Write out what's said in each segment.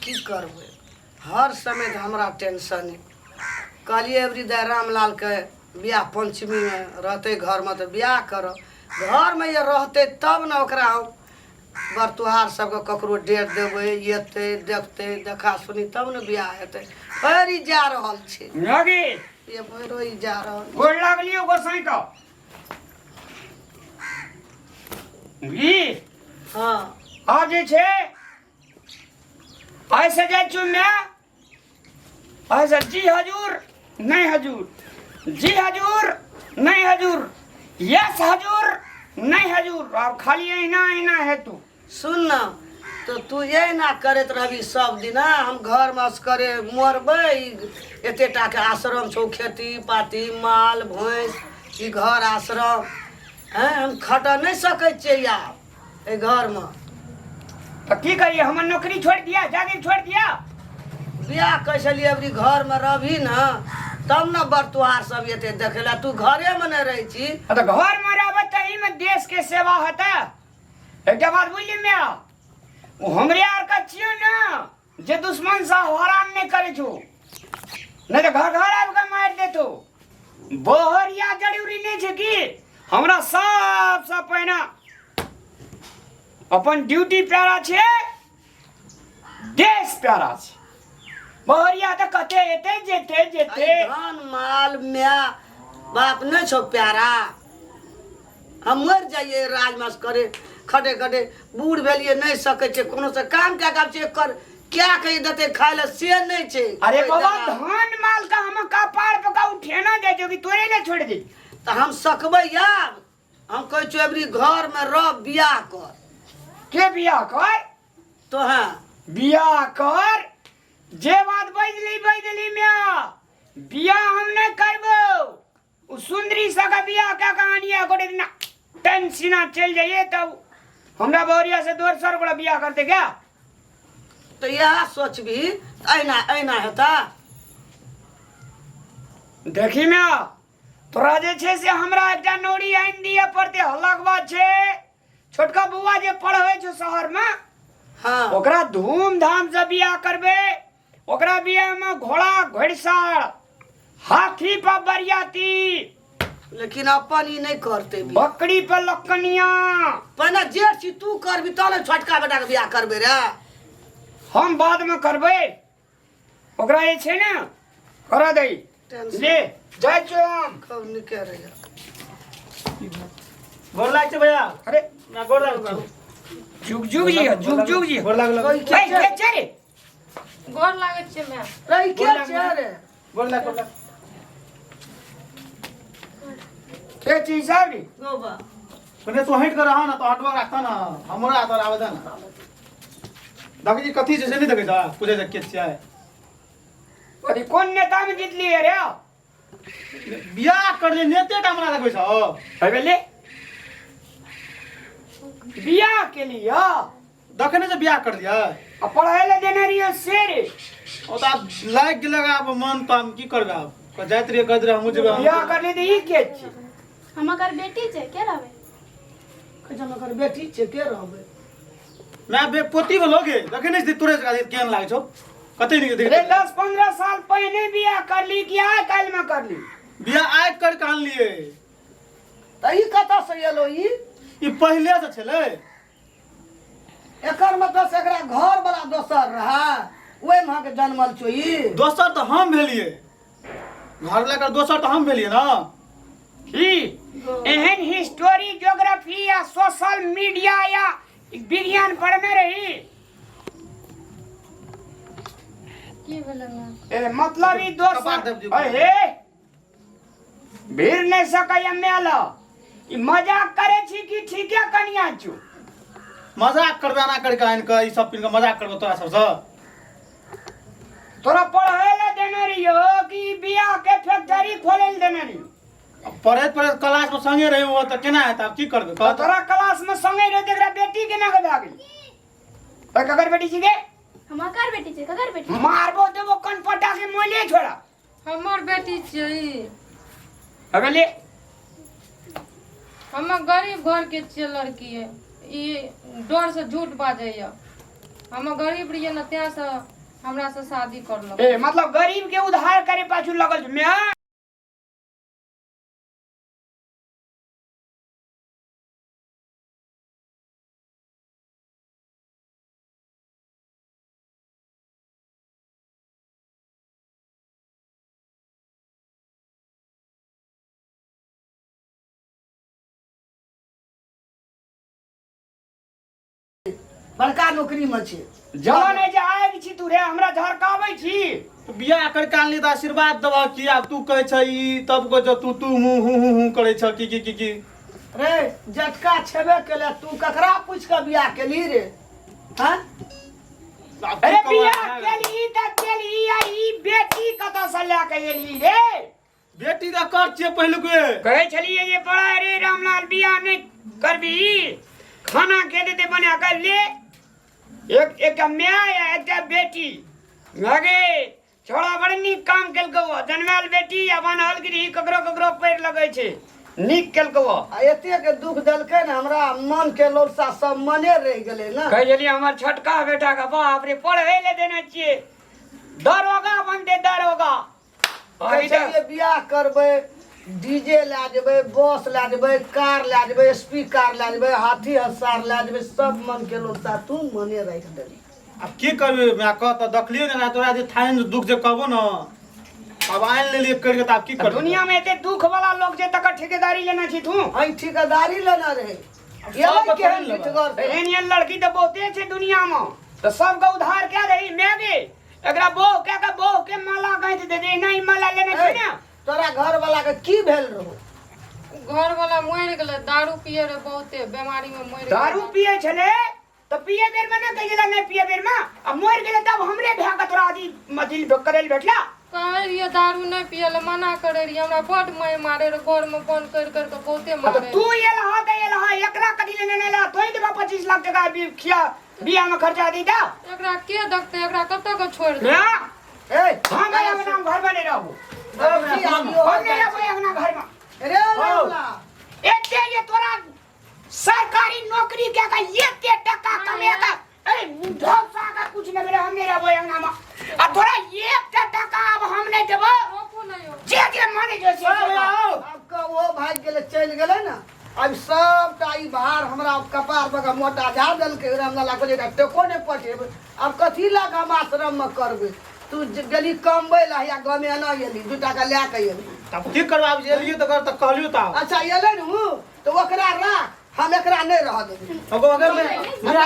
की करबै हर समय तऽ हमरा टेंशन कहलियै अबरी दाइ रामलालके बियाह पञ्चमीमे रहतै घरमे तऽ बियाह करब घरमे जे रहतै तब ने ओकरा हम बर तुहार सबके ककरो डेट देबै एतै देखतै देखा सुनी तब ने बियाह हेतै फेर ई जा रहल छै लगे ये फेरो ई जा रहल गोर लागलियो गोसाई का जी हँ आब जे छै ऐसे जाइ छी मैं ऐसे जी हजूर नहीं हजूर जी हजूर नहीं हजूर यस हजूर नहीं हजूर आब खाली अहिना अहिना हेतु सुन न तऽ तू एहिना करैत रहबी सब दिना हम घरमे असगरे मरबै एते टाके आश्रम छौ खेती पाती माल भैंस ई घर आश्रम हैं हम खटऽ नहि सकै छियै आब एहि घरमे तऽ की करिए हमर नौकरी छोड़ि दिया जागीर छोड़ि दिया बियाह कै छलियै अबरी घरमे रहबही ने तब ने बर तुहार सब एते देखै लए तू घरेमे नहि रहै छी तऽ घरमे रहबै तहीमे देशके सेवा हेतै एकटा बात बुझली म्या ओ हमरे आर का छियो ना जे दुश्मन सा हरान नहीं करे छो नहीं तो घर घर आबि के मारि देतो बहरिया जरूरी नहीं छै कि हमरा सबसँ पहिने अपन ड्यूटी प्यारा छै देश प्यारा छै बहरिया तऽ कते एतै जेतै जेतै अरे धन माल माय बाप नहि छौ प्यारा हम मरि जाइए राजमास करे खटे खटे बूढ़ भेलियै नहि सकै छै कोनो से काम कए कऽ आब छै एकर क्या कहि देतै खाय लए से नहि छै अरे कोइ बाबा दवा। धान माल का हम कपार पर का उठेना जाइ छौ कि तोरे ले छोड़ दे तऽ हम सकबै आब हम कहै छियौ अबरी घरमे रह बियाह कर के बियाह कर तो हाँ बियाह कर जे बात बजली बजली म्या बियाह हम नहीं करबो उ सुंदरी सका बियाह का कहानी है गोटे दिना टेंशन चल जाइए तब हमरा बहरिया से दोसर गोड़ा बियाह करते क्या तो इएह सोचबी तऽ एना एना हेता देखी म्या तोरा जे छै से हमरा एकटा नौरी आनि दिअ पड़तै हल्लाक बात छै छोटका बौआ जे पढ़बै छौ शहरमे हाँ ओकरा धूमधाम से बियाह करबै ओकरा बियाहमे घोड़ा घोड़सार हाथी पर बरियाती लेकिन अपन ई नहि करतै बियाह। बकरी पर लकनिया पहिने जेठ छी तू करबी तब ने छोटका बेटाके बियाह करबै रे हम बादमे करबै ओकरा जे छै ने करऽ दै टेंशन ले जाइ छियौ हम खूब नीके रहैया गोर लाग छै भैया अरे ना गोर लाग छै जुग जुग जी जुग जुग जी गोर लाग कोई ए, के छै रे गोर लागै छै माय रे के छै रे गोर लाग गोर लाग के चीज साहब रे गोबा कने तू हट कर रहा ना तो हटवा राखता ना हमरा तो आवे ना देखै छी कथी छै से नहि देखै छ पूछै छै के छियै अरे कोन नेता में जीत लिए रे बियाह करले नेते टा हमरा देखबै छ अरे ले बियाह के लिए देखै नहि छै बियाह कर लियै आ पढ़ाई ले देने रहियो से रे ओ तऽ आब लागि गेलक आब मन तऽ हम की करबै आब जाइत रहियै कहैत रहियै हमहूँ जेबै हमहूँ बियाह कर लिए तऽ ई के छी हम ओकर बेटी छै के रहबै कहै छै हम एकर बेटी छै के रहबै मैं बे पोती भेलो गे देखै नहि छी तोरे जकाँ केहन लागै छौ कते नीक रे देख 10 15 साल पहिने बियाह कर ली कि आइ काल्हि में कर ली बियाह आइ कर के आनलियै तऽ ई कतऽसँ एलो ई ई पहिले से छलै एकर मतलब से एकरा घर वाला दोसर रहा ओहिमे अहाँके जनमल छौ ई दोसर तऽ हम भेलियै घर वाला के दोसर तऽ हम भेलियै ने की एहन हिस्टोरी ज्योग्राफी या सोशल मीडिया या विज्ञान पढ़ने रही की भेलै माय ए मतलब ई कपार दोसर दब दियौ। अहे भीड़ नहि सकैया मेला ई मजाक करे छी कि ठीके कनिया छु मजाक करबे एना करके आनि कऽ ई सब पिन कऽ मजाक करबो तोरा सबसँ तोरा पढ़े ला देने रहियो कि बियाह के फैक्ट्री खोले ला देने रहियो पढ़ैत पढ़ैत क्लास में संगे रही हो तऽ केना हेतै आब की करबै तऽ कह तऽ। तोरा क्लास में संगे रहे एकरा बेटी केना के भए गेल ओए ककर बेटी छी गे हम ओकर बेटी छै ककर बेटी मारबो देबो कन पटा के मोले छोड़ा हमर बेटी छियै ई अगले हमर गरीब घरके छियै लड़की ई डरसँ झूठ बाजैए। हम गरीब रहियै ने तें से हमरा से शादी करलक। ए मतलब गरीब के उधार करे पाछू लगल छै माय। बड़का नौकरी में छै। जवन है जे आबि छी तू रे हमरा झरकाबै छी। तो बियाह कर के आनली तऽ आशीर्वाद देबह की? आब तू कहै छ ई तब को जो तू तू मुँह हूँ हूँ हूँ करै छ की की की की। रे जटका छेबे केले, तू ककरा पूछ के बियाह केली रे? हाँ आब की अरे कहबह? बियाह केली तऽ केली, आ ई बेटी कतऽ से लए के एली रे? बेटी तऽ कर छियै पहिलुके। कहै छलियै जे बड़ा रे रामलाल बियाह नहि करबी, खाना के देते बना के ले। एक एकटा माय आ एकटा बेटी लगे छोड़ा बड़ नीक काम केलकौ, जनमायल बेटी आ बनल गिरी ककरो ककरो पैर लगै छै, नीक केलकौ। आ एतेक दुख देलकै ने हमरा मन के लोलसा सब मने रहि गेलै ने। कहै छलियै हमर छोटका बेटा के बाप रे पढ़ै लए देने छियै, दरोगा बनतै दरोगा। कहै छलियै बियाह करबै, डीजे लए जेबै, बस लए जेबै, कार लए जेबै, एस पी कार लए जेबै, हाथी हसार लए जेबै, सब मन के लोलसा तू मने राखि देली। आब की करबै माय, कह तऽ देखलियै ने तोरा जे थाइन दुख जे कहबो ने, आब आनि लेलियै करि के तऽ आब की करबै? दुनिया में एते दुख वाला लोग छै तकर ठेकेदारी लेने छी तू? अहि ठेकेदारी लेने रहै। सब एलै केहन थोड़े लेबै। ढिठगर से। एहन एहन लड़की तऽ बहुते छै दुनिया में, तऽ सबके उधार कए दही माय गे। एकरा बहु के के बहु के माला गाँथि दे दे, नहीं माला लेने छै ने। तोरा घर वाला के की भेल रहो? घर वाला मरि गेलै, दारू पिए रहे बहुते, बीमारी में मरि गेलै। दारू पिए छलै तऽ पिए बेर में ना कहि गेला नहीं पिए बेर में, आ मरि गेलै तब हमरे भए के तोरा अथी अथी करै लए भेटला। कहै रहियै दारू नहि पिए लए, मना करै रहियै, हमरा बड मारि मारे रहे, घर में बंद कर कर के बहुते आ तऽ मारे। तू एल हा तऽ एल हा, एकरा कथी लेने नहि एलह? तोहि देबह 25 लाख टका खिया बियाह में खर्चा दी दा। एकरा के देखतै? एकरा कतऽ के छोड़ि देबै? ना ए हम अंगना घर में नहीं रहू, की आदमी हो हम नहीं रहू अंगना घर में। रे रामला। एते जे तोरा सरकारी नौकरी के का एते टका कमेगा, ए ढोसा का कुछ नहीं भेलै, हम नहीं रहबो अंगना में। आ तोरा एकटा टका अब हम नहीं देबो, रोकू नहि यौ। जे जे माने जो से करबो। आब के ओ भागि गेलै, चलि गेलै ने। अब सबटा ई भार हमरा कपार पर के मोटा झा देलकै रामलाला। कहलियै एकटा टको नहि पठेबै, आब कथी लए कऽ हम आश्रममे करबै? तू जे गेली कमबै लए, या गाँवमे एना एली 2 टाका लए कऽ एली। तब की करबै? आब एलियै तऽ कर तऽ कहलियौ तऽ आब। अच्छा एलै ने हूँ तऽ ओकरा राख, हम एकरा नहि रहऽ देबै। ओकर अगर मे एकरा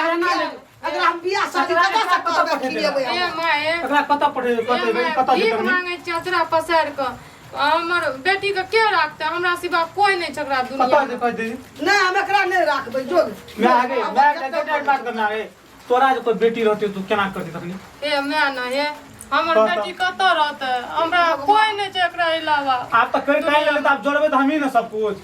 एकरा हम बियाह शादी कतऽ से करबै, खिलेबै ए हम? माय, एकरा कतऽ पठेबै? ए कतऽ माय, कतऽ भीख जेतै? मांगै छियै अचरा पसारि कऽ, हमर बेटी के के राखतै? हमरा सिवा कोई नहि छै एकरा दुनिया कतऽ में। जेतै कहि दही। नहि, हम एकरा नहि राखबै, जो। माय आगे माय के बात करना रे, तोरा जे कोई बेटी रहतै तू केना करती तखनी? हे माय न, हे हमर कह तऽ। बेटी कतऽ रहतै? हमरा कोई नहि छै एकरा अलावा। आब तऽ करि काटि लेलै तऽ आब जोड़बै तऽ हमही ने सब कुछ।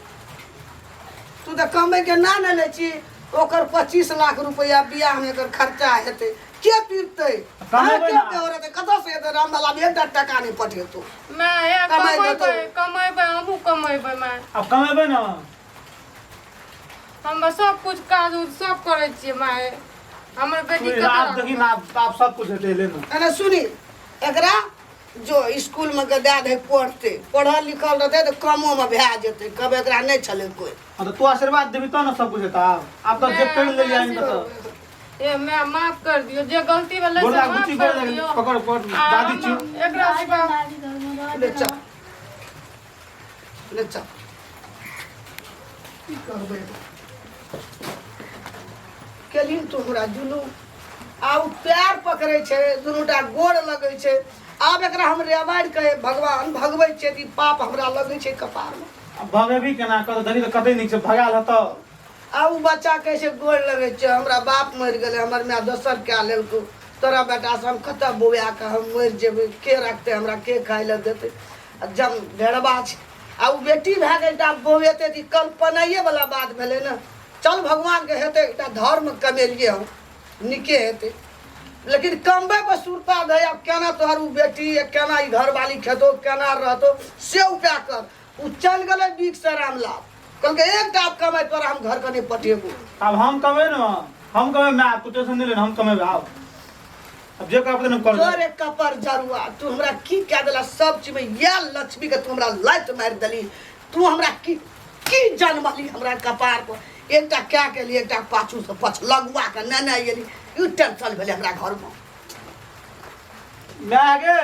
तू तऽ कमबै के ना ने लै छी। ओकर 25 लाख रुपया बियाह में एकर खर्चा हेतै, के पीटतै? कमेबै के ना। बेहोरेतै? कतऽ से हेतै? रामलाल आब एकटा टका नहि पठेतौ। माय हे कमाइ कमेबै, देतौ। कमेबै, हमहूँ कमेबै माय। आब कमेबै ने। हम सब कुछ काज उज सब करै छियै माय, हमर बेटी कतऽ आब देखी राखबै? ने, आब आब सब कुछ हेतै ले ने। एने सुनी, एकरा जो स्कूल में के दए दे, पढ़तै, पढ़ल लिखल रहतै तऽ कमो में भए जेतै। कब एकरा नहि छलै कोइ। हाँ तऽ तू आशीर्वाद देबी तब ने सब कुछ हेतै। आब आब तऽ जे करि लेलियै आनि कऽ तऽ। ए माय, माफ कर दियौ, जे गलती भेलै से गोर लाग माफ बुच्ची, गोर कर लाग दियौ। पकड़ पकड़ आ दादी हम छी। एकरा सिवा दादी घर में रह ले देना। चल, ले चल। की करबै, केलहिन तू हमरा जुलूम? आ ओ पैर पकड़ै छै, दुनूटा गोड़ लगै छै। आब एकरा हम रेबाड़ि के भगवान भगबै छियै तऽ ई पाप हमरा लगै छै कपारमे। आब भगेबी केना? कतऽ देखी तऽ कते नीक छै भगायल हेतौ। आ ओ बच्चा कहै छै गोड़ लगै छै, हमरा बाप मरि गेलै, हमर माय दोसर कए लेलकौ, तोरा बेटासँ हम कतऽ बौआ कऽ हम मरि जेबै, के रखतै हमरा, के खाइ लए देतै? आ जम ढेरबा छै। आ ओ बेटी भए गेल तऽ आब बौएतै तऽ ई कल्पनाइए वला बात भेलै ने। चल भगवानके हेतै, एकटा धर्म कमेलियै हम, नीके हेतै। लेकिन कमबै पर सुरता दे। आब केना तोहर ओ बेटी या केना ई घरवाली खेतौ, केना रहतौ, से उपाय कर। ओ चलि गेलै बीक से रामलाल, कहलकै एकटा आब कमाइ तोरा हम घरके नहि पठेबो। आब हम कमेबै ने, हम कमेबै माय, तू टेंशन नहि ले, हम कमेबै आब। अब जे करब ने कर तोरे कपर जरुआ तू हमरा की कह देला सब चीज में या लक्ष्मी के तू हमरा लात मारि देली तू हमरा की की जनमली हमरा कपार पर एकटा क्या के लिए एकटा पाछू से पछ लगुआ के ने ने एली ई टेंशन भेलै हमरा घर में मैं गे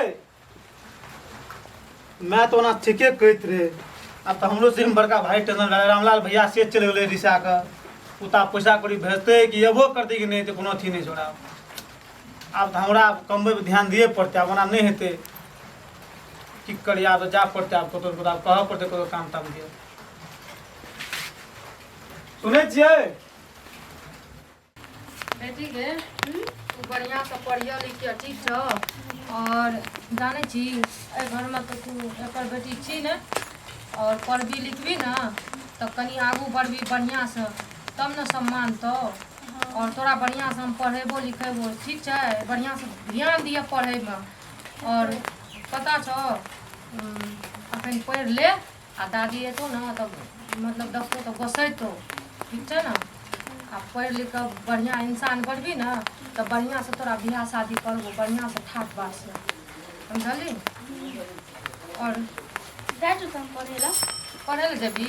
मैं तो ओना ठीके कहैत रहे आब तऽ हमरो से बड़का भाई टेंशन भेलै रामलाल भैया से चलि गेलै रिसा कऽ ओ तऽ आब पैसा कौड़ी भेजतै कि एबो करतै कि नहि तऽ कोनो अथी नहि छै ओकरा आब तऽ हमरा कमबै पर ध्यान दिअ पड़तै आब ओना नहि हेतै की करियै आब तऽ जाय पड़तै आब कतहु कतहु आब कहऽ पड़तै कतहु काम ताम दिअ सुनै छियै बेटी गे तू बढ़िआँसँ पढ़ियऽ लिखियऽ ठीक छौ आओर जानै छी एहि घरमे तऽ तू एकर बेटी छी ने आओर पढ़बी लिखबी ने तऽ कनि आगू बढ़बी बढ़िआँसँ तब ने सम्मान तो आओर तोरा बढ़िआँसँ हम पढ़ेबो लिखेबो ठीक छै बढ़िआँसँ ध्यान दिअ पढ़ैमे आओर पता छौ अखन पढ़ि ले आ दादी एतौ ने तऽ मतलब देखतौ तऽ गोसैतौ ठीक छै ने आ पढ़ि लिख कऽ बढ़िआँ इंसान बनबही ने तऽ बढ़िआँसँ तोरा बियाह शादी करबो बढ़िआँसँ ठाट बाटसँ समझलही आओर जाइ छौ हम पढ़ै लए पढ़ै लए जेबही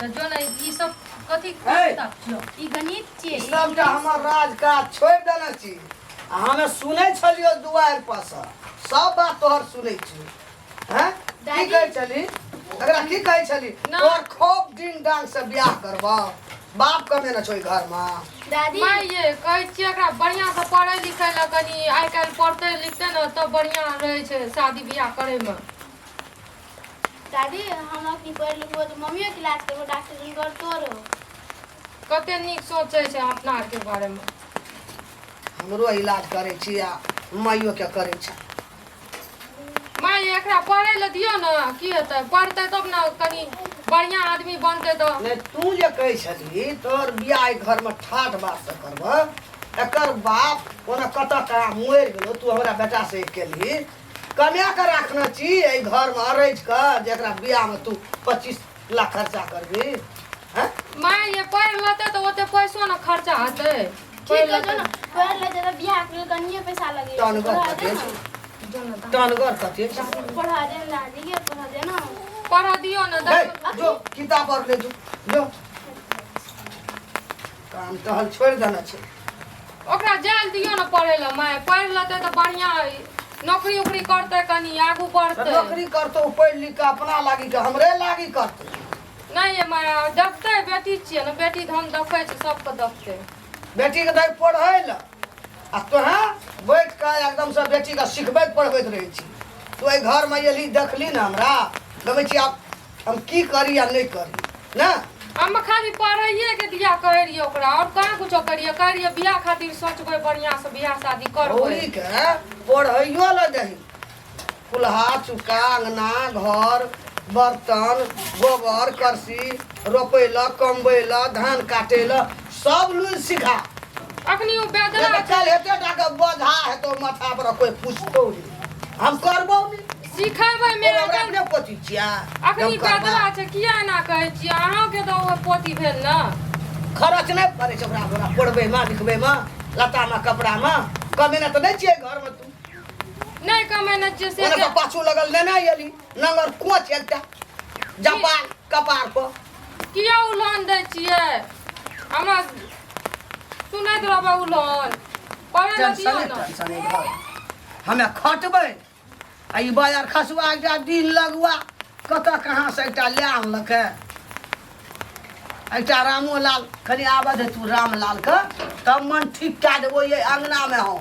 तऽ जो ने ई सब कथी ए! किताब छियौ ई गणित छियै ई सबटा हमर राज काज छोड़ि देने छी आ हमे सुनै छलियौ दुआरि पर से सब बात तोहर सुनै छी हैं की दादी। कहै छली एकरा की कहै छली ना। तोहर खूब दिन डांग से बियाह करबह बाप कमेने छौ घर में दादी माय ये कहै छियै एकरा बढ़िआँसँ पढ़ै लिखै लए कनि आइ काल्हि पढ़तै लिखतै ने तब बढ़िआँ रहै छै शादी बियाह करैमे दादी हम अखनी पढ़ि लिखबो तऽ मम्मियो के इलाज करबो डॉक्टर जन घर तोरो कते नीक सोचै छै अपना आरके बारेमे हमरो इलाज करै छी आ माइयो के करै छै माय एकरा पढ़ै लए दियौ ने की हेतै पढ़तै तब ने कनि बढ़िआँ आदमी बनतै तऽ नहि तू जे कहै छली तोहर बियाह एहि घरमे ठाठ बाटसँ करबह एकर बाप ओना कतऽ कहाँ मरि गेलो तू हमरा बेटासँ केलही कमाए कऽ राखने छी एहि घरमे अरैज कऽ जे एकरा बियाहमे तू 25 लाख खर्चा करबही हैं माय ये पढ़ि लेतै तऽ ओते पैसो ने खर्चा हेतै पढ़ि ठीक है जो लेतै ने पढ़ि लेतै तऽ बियाह के लेल कनिए पैसा लगे टनगर पढ़ा कते दे छै ने जो ने दा- टनगर कते छै पढ़ा दे ने दादी के पढ़ा दे ने पढ़ऽ दियौ ने हे, दस जो किताब और ले जो जो काम टहल छोड़ि देने छै ओकरा जाय दियौ ने पढ़ै लए माय पढ़ि लेतै तऽ बढ़िआँ नौकरी उकरी करतै कनि आगू तऽ बढ़तै नौकरी करतौ पढ़ि लिख कऽ अपना लागी के हमरे लागी करतौ नहि ये माय देखतै बेटी छियै ने बेटी तऽ हम देखै छी सबके देखतै बेटीके दही पढ़ै लए आ तोहें बैठ कऽ एकदमसँ बेटीके सिखबैत पढ़बैत रहै छी तू एहि घरमे एलही देखली ने हमरा लगै छी आब हम की करी आ नहि करी ने हम खाली पढ़ैए के दिया कहै रहियै ओकरा और कहाँ कुछो करियै कहै रहियै बियाह खातिर सोचबै बढ़िआँ से बियाह शादी करबै गौरीके पढ़ैयो लए दही कुल्हा चुक्का अङ्गना घर बर्तन गोबर करसी रोपै लए कमबै लए धान काटै लए सब लुरि सिखा अखनी ओ बेदरा नहि तऽ काल्हि एते टा के बोझा हेतौ माथा पर कोई पूछतौ नहि हम करबौ नहि सिखेबै ओ मेरा हमरा अपने पोती छियै अखनी हम करबै। बेदरा छै किया एना कहै छियै अहाँके तऽ ओ पोती भेल ने खर्च नहि पड़ै छै ओकरा ओकरा पढ़बैमे लिखबैमे लत्तामे कपड़ामे कमेने तऽ नहि छियै घरमे तू नहि कमेने छियै से ओना तऽ पाछू लगल लेने एली नंगर कोच एकटा जपाल कपार पर किया उलहन दै छियै हमरा सुनैत रहबै उलहन पढ़ै लए दियौ टेंशन ने टेंशन घर हमे खटबै आ ई बाजार खसुआ एकटा दिन लगुआ कतऽ कहाँसँ एकटा लए आनलकै एकटा रामो लाल कनि आबऽ दे तू रामलालके तब मन ठीक कए देबो ये अङ्गनामे हम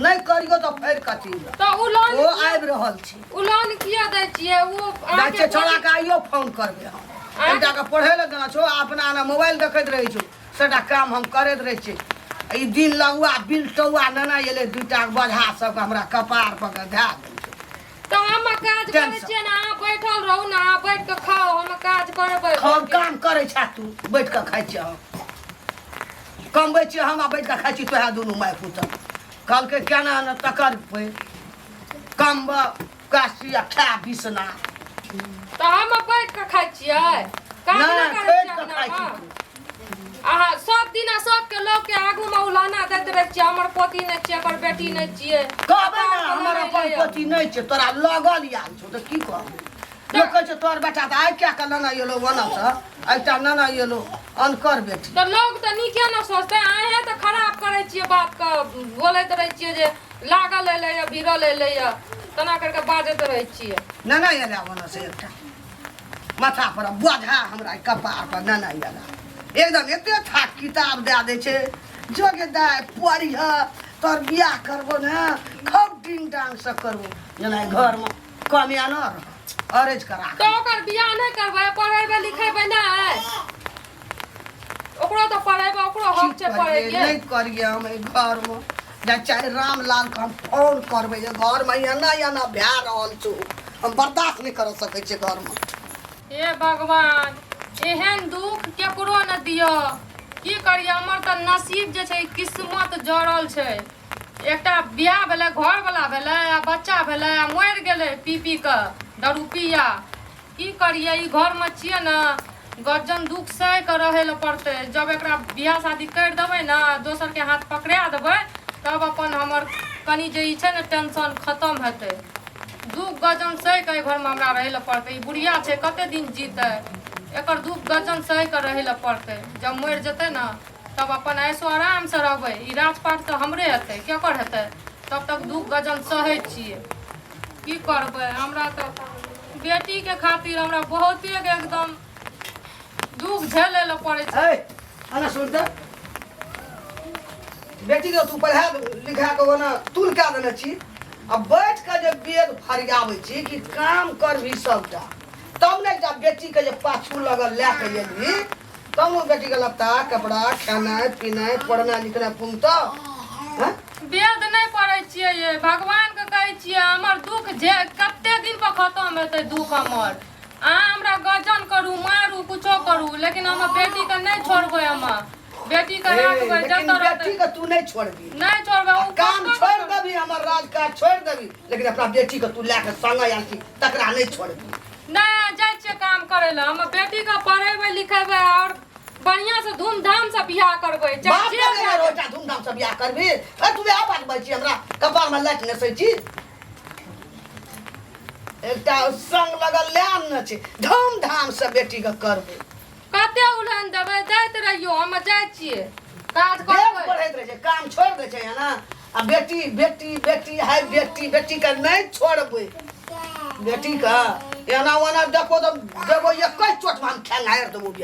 नहि करियो तऽ फेर कथी तऽ उलहन ओ आबि रहल छै उलहन किया दै छियै ओ जाइ अहाँके छियै छौड़ाके आइयो फोन करबै हम एकटाके पढ़ै लए देना छौ अपना ने मोबाइल देखैत रहै छौ सबटा काम हम करैत रहै छियै ई दिन लगुआ बिलटौआ नेना एलै दूटा बजहा सबके हमरा कपार पर के धए देलकै तऽ हम काज करै टेंशन। छियै ने अहाँ बैठल रहू ने अहाँ बैठ कऽ खाउ हम काज करबै हम काम करै छा तू बैठ कऽ खाइ छियै हम कमबै छियै हम आ बैठ कऽ खाइ छी तोहे दुनू माय पुत कहलकै केना ने तकर पे कमब काशी आ खा बिसना तऽ हम बैठ कऽ खाइ छियै काज नहि नहि करै बैठ छियै कऽ खाइ छी अपना तू। अहाँ सब दिना सबके लोकके आगूमे उलाना दैत रहै छियै हमर पोती नहि छियै हमर बेटी नहि छियै कहबै ने हमर अपन पोती नहि छै तोरा लगल आयल छौ तऽ की कहबै लोक कहै छै तोहर बेटा तऽ आइ क्या कऽ लेने एलो ओनऽसँ एकटा नेने एलो अनकर बेटी। तऽ लोग तऽ नीके ने सोचतै अहें तऽ खराब करै छियै बातके बोलैत रहै छियै जे लागल एलैए भिड़ल एलैए तेना करि कऽ बाजैत रहै छियै। नेने एलै ओनऽसँ एकटा माथा पर बोझा हमरा कपार पर नेने एला एकदम एते थाक किताब दए दै छै जोगे दाय पढ़िह तोहर बियाह करबो ने खूब डिंग डांग से करबो जेना घरमे कमिया न रह अरेज करा तऽ ओकर बियाह नहि करबै पढ़ेबै लिखेबै नहि ओकरो तऽ पढ़ेबै ओकरो हक छै पढ़ैके। नहि करिए हम एहि घरमे जा चाहे रामलाल के हम फोन करबै जे घरमे एना एना भए रहल छौ हम बर्दाश्त नहि कर सकै छियै घरमे। हे भगवान एहन दुख केकरो नहि दिअ की करियै हमर तऽ नसीब जे छै किस्मत जड़ल छै एकटा बियाह भेलै घरवला भेलै आ बच्चा भेलै आ मरि गेलै पी पी कऽ दारूपिया की करियै ई घरमे छियै ने गज्जन दुख सहि कऽ रहै लए पड़तै जब एकरा बियाह शादी करि देबै ने दोसरके हाथ पकड़ा देबै तब अपन हमर कनि जे ई छै ने टेंशन खतम हेतै दुख गजन सहि कऽ एहि घरमे हमरा रहै लए पड़तै ई बुढ़िया छै कते दिन जीतै एकर दुख गजन सहि कऽ रहै लए पड़तै जब मरि जेतै ने तब अपन ऐशो आरामसँ रहबै ई राजपाट तऽ हमरे हेतै केकर हेतै तब तक दुख गजन सहै छियै की करबै हमरा तऽ बेटीके खातिर हमरा बहुते एकदम दुख झेलै लए पड़ै छै। ए आना सुन तऽ बेटी के तू पढ़ा लिखा के ओना तुल कए देने छी आ बैठ के जे बेग फरियाबै छी कि काम करबही सबटा तब ने एकटा बेटी के जे पाछू लगल लए के एलही तब ओ बेटी के लत्ता कपड़ा खेनाइ पिनाइ पढ़नाइ लिखनाइ पुनतौ हँ? वेद नहि पढ़ै छियै ये भगवानके कहै छियै हमर दुख जे कते दिन पर खतम हेतै दुख हमर अहाँ हमरा गजन करू मारू कुछो करू लेकिन हमर बेटीके नहि छोड़बै हम बेटीके राखबै लेकिन जतऽ रहतै बेटी के तू नहि छोड़बी नहि छोड़बै ओ काम कतऽ छोड़ देबी हमर राजकाज छोड़ देबी लेकिन अपना बेटी के तू लए के संगे आयल छी तकरा नहि छोड़बी। नहि जाइ छियै काम करै लए हम बेटीके पढ़ेबै लिखेबै आओर बढ़िआँ से धूमधाम से बियाह करबै चाहे बाप जे के भए बेटा रोटा धूमधाम से बियाह करबी ए तू वएह बात बाजै छी हमरा कपार में लाइट नसै छी एकटा संग लगल लए आनने छै धूमधाम से बेटी के करबै। कते उलहन देबै दैत रहियौ हम जाइ छियै काज देख करबै। बढ़ैत रहै छै काम छोड़ि दै छै ना आ बेटी बेटी बेटी हाय बेटी बेटी के नहि छोड़बै बेटी के एना ओना देखो तऽ देबो एकहि चोटमे हम खेंगारि देबो।